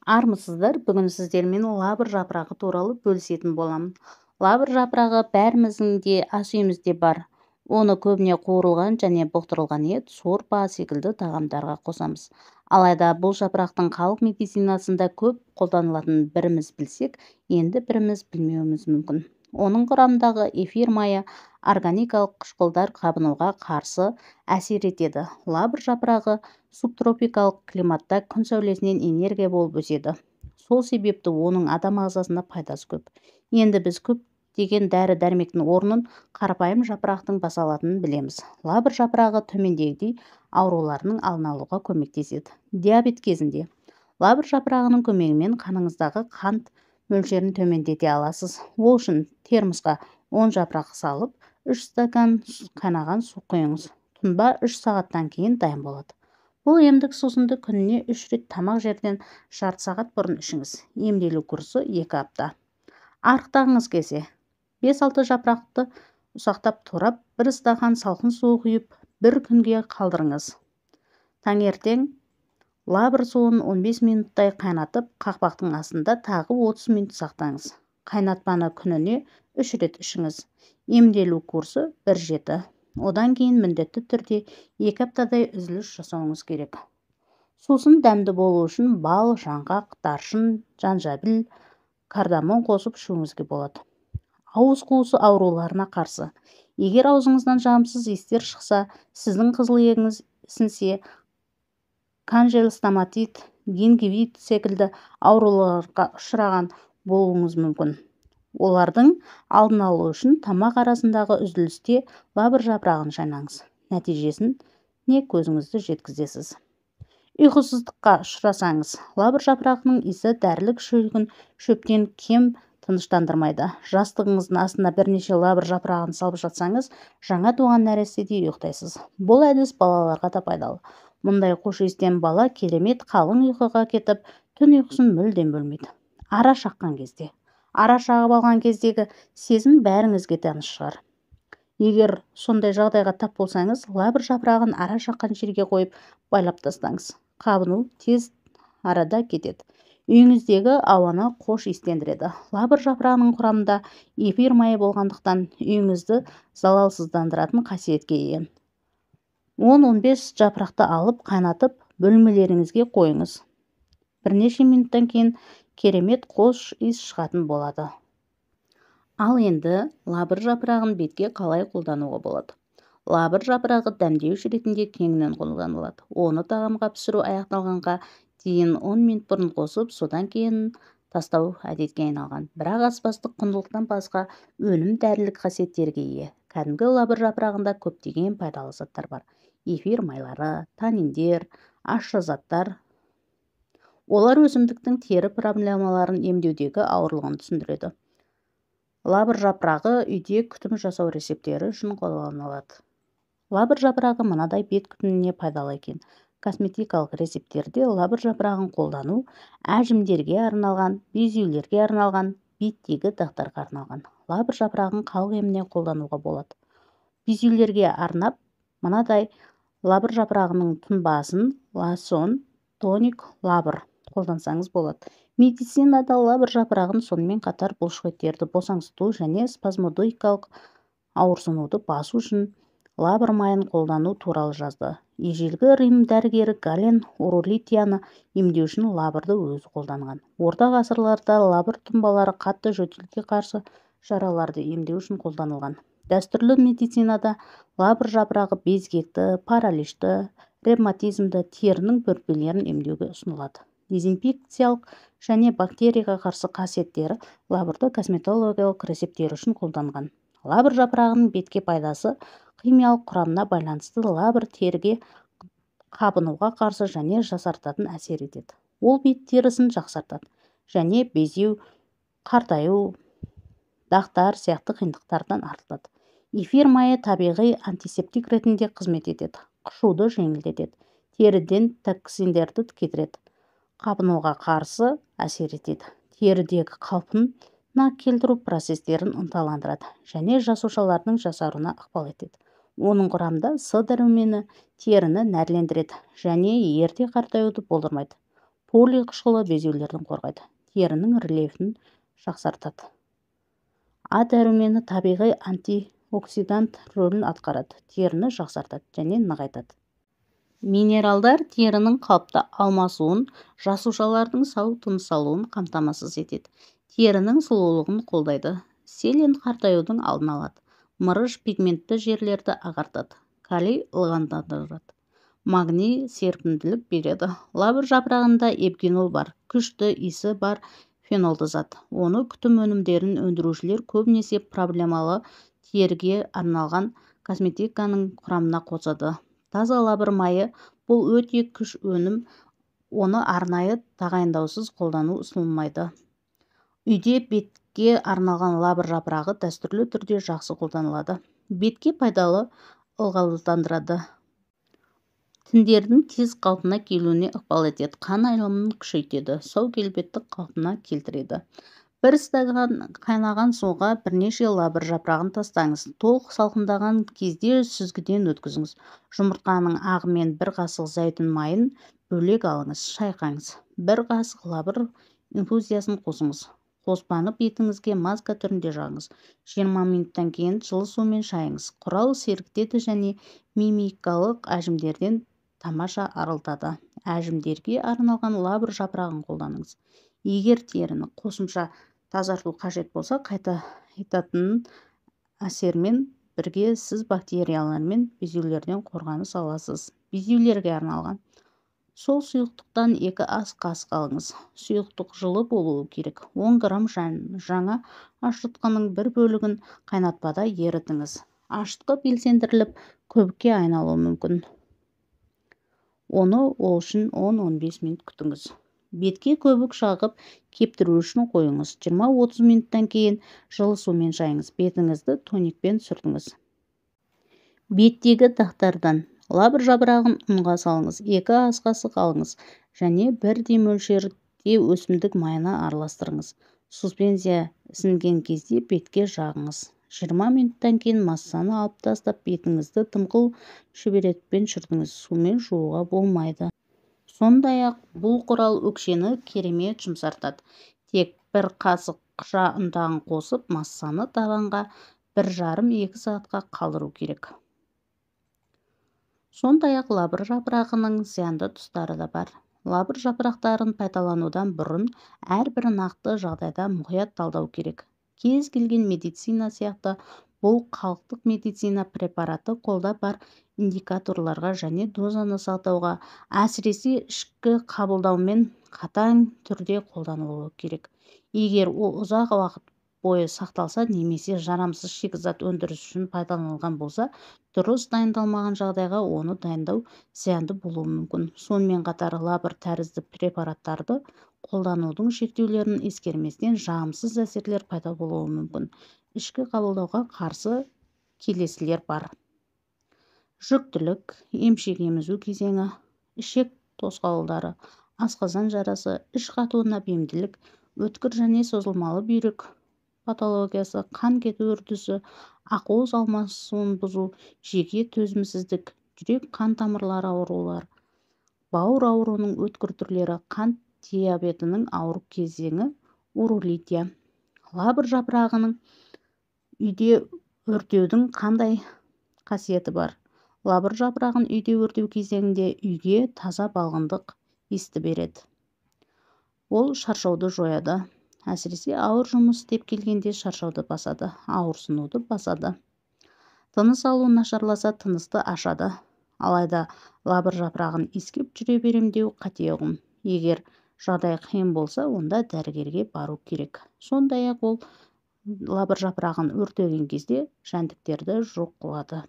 Армысыздар, бүгін сіздермен лавр жапырағы туралы бөлісетін боламын. Лавр жапырағы бәріміздің де ас үйімізде бар. Оны көбіне қуырылған және бұқтырылған ет, сорпа секілді тағамдарға қосамыз. Алайда бұл жапырақтың халық медицинасында көп қолданылатынын біріміз білсек, енді біріміз білмеуіміз мүмкін. Оның құрамындағы эфир майы органикалық қышқылдар қабынуға қарсы әсер етеді. Лавр жапырағы субтропикалық климатта күн сәулесінен энергия болып өседі. Сол себепті оның адам ағзасына пайдасы көп. Енді біз көптеген дәрі-дәрмектің орнын қарапайым жапырақтың баса алатынын білеміз. Лавр жапырағы төмендегідей аурулардың алдын алуға көмектеседі. Диабет кезінде лавр жапырағының көмегімен қаныңыздағы қант мөлшерін төмендете аласыз. Ол үшін термосқа 10 жапырақ салып, 3 стакан қайнаған су құйыңыз. Тұнба 3 сағаттан кейін дайын болады. Бұл емдік сусынды күніне 3 рет тамақ жерден жарты сағат бұрын ішіңіз. Емделу курсы 2 апта. Арықтағыңыз келсе, 5-6 жапырақты ұсақтап турап, 1 стақан салқын су құйып, бір күнге қалдырыңыз. Таңертең лавр суын 15 минуттай қайнатып, қақпақтың астында тағы 30 минут сақтаңыз. Қайнатпаны күніне 3 рет ішіңіз. Емделу курсы 1-7. Одан кейін міндетті түрде 2 аптадай үзіліс жасауыңыз керек. Сусын дәмді болу үшін бал, жаңғақ, даршын, жанжабіл, кардамон қосып ішуіңізге болады. Ауыз қуысы ауруларына қарсы. Егер аузыңыздан жағымсыз иістер шықса, сіздің қызыл иегіңіз ісінсе, канжел стоматит, гингивит секілді ауруларға ұшыраған болуыңыз мүмкін. Олардың алдын алу үшін тамақ арасындағы үзілісте лавр жапырағын шайнаңыз. Нәтижесіне көзіңізді жеткізесіз. Ұйқысыздыққа ұшырасаңыз, лавр жапырағының иісі дәрілік шүйгін шөптен кем тыныштандырмайды. Жастығыңыздың астына бірнеше лавр жапырағын салып жатсаңыз, жаңа туған нәрестедей ұйықтайсыз. Бұл әдіс балаларға да пайдалы. Мұндай қош иістен бала керемет қалың ұйқыға кетіп, түн ұйқысын мүлдем бөлмейді. Ара шаққан кезде. Ара шағып алған кездегі сезім бәріңізге таныс шығар. Егер сондай жағдайға тап болсаңыз, лавр жапырағын ара шаққан жерге қойып байлап тастаңыз. Қабыну тез арада кетеді. Үйіңіздегі ауаны қош иістендіреді. Лавр жапырағының құрамында эфир майы болғандықтан үйіңізді залалсыздандыратын қасиетке ие. 10-15 жапырақты алып, қайнатып, бөлмелеріңізге қойыңыз. Бірнеше минуттан кейін керемет қош иіс шығатын болады. Ал енді лавр жапырағын бетке қалай қолдануға болады? Лавр жапырағы дәмдеуіш ретінде кеңінен қолданылады. Оны тағамға пісіру аяқталғанға дейін 10 минут бұрын қосып, содан кейін тастау әдетке айналған. Бірақ аспаздық құндылықтан басқа өнім дәрілік қасиеттерге ие. Кәдімгі лавр жапырағында көптеген пайдалы заттар бар. Эфир майлары, таниндер, ащы заттар. Олар өсімдіктің тері проблемаларын емдеудегі ауырлығын түсіндіреді. Лавр жапырағы үйде күтім жасау рецепттері үшін қолданылады. Лавр жапырағы мынадай бет күтіміне пайдалы екен. Косметикалық рецепттерде лавр жапырағын қолдану әжімдерге арналған, безеулерге арналған, беттегі дақтарға арналған. Лавр жапырағын халық еміне қолдануға болады. Безеулерге арнап мынадай лавр жапырағының тұнбасын, лосьон, тоник, лавр қолдансаңыз болады. Медицинада лавр жапырағын сонымен қатар бұлшықеттерді босаңсыту және спазмодикалық ауырсынуды басу үшін лавр майын қолдану туралы жазды. Ежелгі Рим дәрігері Гален уролитияны емдеу үшін лаврды өзі қолданған. Орта ғасырларда лавр тұнбалары қатты жөтелге қарсы жараларды емдеу үшін қолданылған. Дәстүрлі медицинада лавр жапырағы безгекті, параличті, ревматизмді, терінің бөртпелерін емдеуге ұсынылады. Дезинфекциялық және бактерияға қарсы қасиеттері лаврды косметологиялық рецепттер үшін қолданған. Лавр жапырағының бетке пайдасы химиялық құрамына байланысты лавр теріге қабынуға қарсы және жасартатын әсер етеді. Ол бет терісін жақсартады және безеу, қартаю, дақтар сияқты қиындықтардан арылтады. Эфир майы табиғи антисептик ретінде қызмет етеді, қышуды жеңілдетеді, теріден токсиндерді кетіреді, қабынуға қарсы әсер етеді, терідегі қалпына келтіру процестерін ынталандырады және жасушалардың жасаруына ықпал етеді. Оның құрамында С дәрумені теріні нәрлендіреді және ерте қартаюды болдырмайды. Полиқышқылы безеулерден қорғайды. Терінің рельефін жақсартады. А дәрумені табиғи антиоксидант рөлін атқарады. Теріні жақсартады және нығайтады. Минералдар терінің қалыпты алмасуын, жасушалардың сау тыныс алуын қамтамасыз етеді. Терінің сұлулығын қолдайды. Селен қартаюдың алдын алады. Мырыш пигментті жерлерді ағартады. Калий ылғалдандырады. Магний серпімділік береді. Лавр жапырағында эвгенол бар, күшті иісі бар фенолды зат. Оны күтім өнімдерін өндірушілер көбінесе проблемалы теріге арналған косметиканың құрамына қосады. Таза лавр майы бұл өте күш өнім, оны арнайы тағайындаусыз қолдану ұсынылмайды. Үйде бетке арналған лавр жапырағы дәстүрлі түрде жақсы қолданылады. Бетке пайдалы ылғалдандырады. Тіндердің тез қалпына келуіне ықпал етеді, қан айналымын күшейтеді, сау келбетті қалпына келтіреді. Бір стакан қайнаған суға бірнеше лавр жапырағын тастаңыз. Толық салқындаған кезде сүзгіден өткізіңіз. Жұмыртқаның ағы мен бір қасық зәйтүн майын бөлек алыңыз, шайқаңыз. Бір қасық лавр инфузиясын қосыңыз. Қоспаны бетіңізге маска түрінде жағыңыз. 20 минуттан кейін жылы сумен шайыңыз. Құрал сергітеді және мимикалық әжімдерден тамаша арылтады. Әжімдерге арналған лавр жапырағын қолданыңыз. Егер теріні қосымша тазарту қажет болса, қайта айтатын әсермен бірге сіз бактериялар мен безеулерден қорғаныс аласыз. Безеулерге арналған сол сұйықтықтан 2 ас қасық алыңыз. Сұйықтық жылы болуы керек. 10 грамм жаңа ашытқының бір бөлігін қайнатпада ерітіңіз. Ашытқы белсендіріліп, көбікке айналуы мүмкін. Оны ол үшін 10-15 минут күтіңіз. Бетке көбік жағып, кептіру үшін қойыңыз. 20-30 минуттан кейін жылы сумен шайыңыз. Бетіңізді тоникпен сүртіңіз. Беттегі дақтардан лавр жапырағын ұнға салыңыз. 2 ас қасық алыңыз және бірдей мөлшерде өсімдік майына араластырыңыз. Суспензия ісінген кезде бетке жағыңыз. 20 минуттан кейін массаны алып тастап, бетіңізді дымқыл шүберекпен сүртіңіз. Сумен жууға болмайды. Сондай-ақ бұл құрал өкшені керемет жұмсартады. Тек бір қасық қыша ұнтағын қосып, массаны табанға 1,5-2 сағатқа қалдыру керек. Сондай-ақ лавр жапырағының зиянды тұстары да бар. Лавр жапырақтарын пайдаланудан бұрын әрбір нақты жағдайда мұқият талдау керек. Кез келген медицина сияқты бұл халықтық медицина препараты қолда бар индикаторларға және дозаны сақтауға, әсіресе ішкі қабылдаумен қатаң түрде қолданылуы керек. Егер ол ұзақ уақыт бойы сақталса немесе жарамсыз шикізат өндіріс үшін пайдаланылған болса, дұрыс дайындалмаған жағдайға оны дайындау зиянды болуы мүмкін. Сонымен қатар лавр тәрізді препараттарды қолданудың шектеулерін ескерместен жағымсыз әсерлер пайда болуы мүмкін. Ішкі қабылдауға қарсы келесілер бар. Жүктілік, емшек емізу кезеңі, ішек тосқауылдары, асқазан жарасы, іш қатуына бейімділік, өткір және созылмалы бүйрек патологиясы, қан кету үрдісі, ақуыз алмасуын бұзу, жеке төзімсіздік, жүрек қан тамырлары аурулары, бауыр ауруының өткір түрлері, қант диабетінің ауыр кезеңі, уролития. Лавр жапырағының үйде өртеудің қандай қасиеті бар? Лавр жапырағын үйде өртеу кезеңінде үйге таза балғындық иісті береді. Ол шаршауды жояды. Әсіресе ауыр жұмыс істеп келгенде шаршауды басады, ауырсынуды басады. Тыныс алу нашарласа, тынысты ашады. Алайда лавр жапырағын иіскеп жүре берем деу қате ұғым. Егер жағдай қиын болса, онда дәрігерге бару керек. Сондай-ақ ол лавр жапырағын өртеген кезде жәндіктерді жоқ қылады.